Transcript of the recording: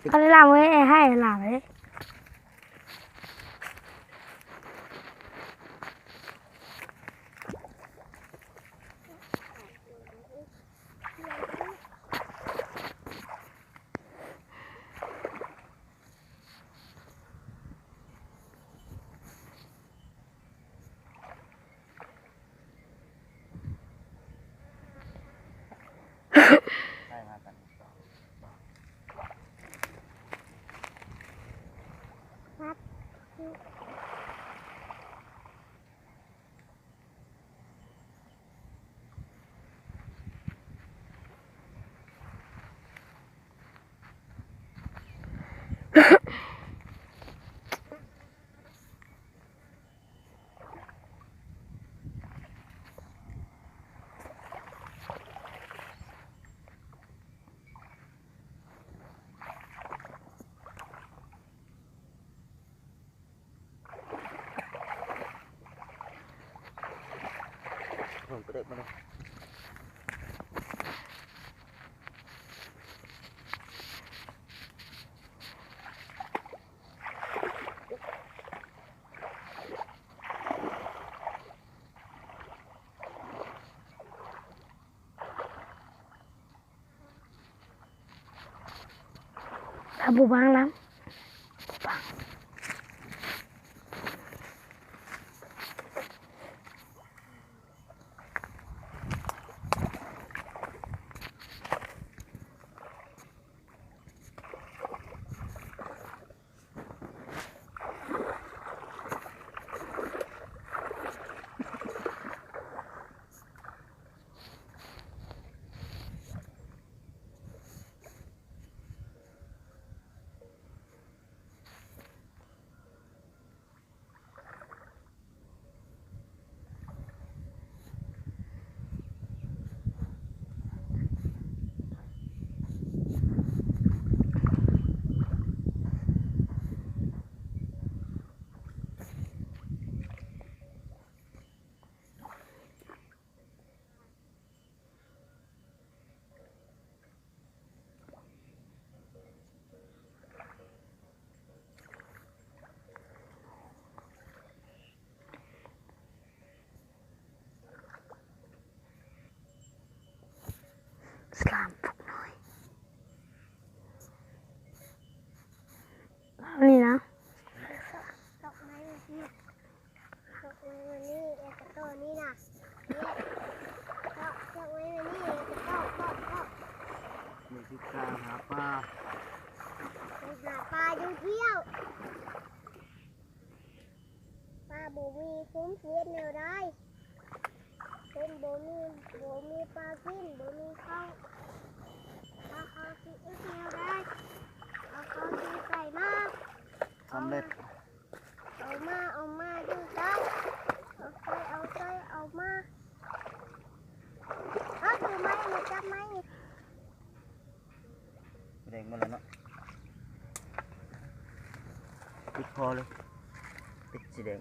ເຂົາໄດ້ລາມເວີຍ ໃຫ້ລາມເວີຍ. ຖ້າບໍ່ບາງລຳ ສະຫຼາມພວກນ້ອຍ ນີ້ນະ. ຕົກໄວ້ວັນນີ້ ແລ້ວກໍຕໍ່ນີ້ນະ ເຈາະ ເຈາະໄວ້ວັນນີ້ ແລ້ວກໍເຈາະ ເຈາະ ເຈາະ ນີ້ຄືການຫາປາ ໄປຫາປາຢູ່ທ່ຽວ ປາບໍ່ມີ ຄຸມຊິເຮັດແນວໃດ ຄົນບໍ່ມີ ບໍ່ມີປາກິນ ບໍ່ມີເຂົ້າ ເອົາເຂົ້າຊິເຮັດແນວໃດ ເອົາເຂົ້າຊິໃສ່ມາ ສຳເລັດ. ເອົາມາ ເອົາມາ ຢູ່ໃສ ເອົາໃສ່ ເອົາໃສ່ ເອົາມາ ເອົາ ຖືໄມ້ ມາຈັບໄມ້ ແດງໝົດແລ້ວເນາະ ປິດຄໍເລີຍ ປິດສີແດງ.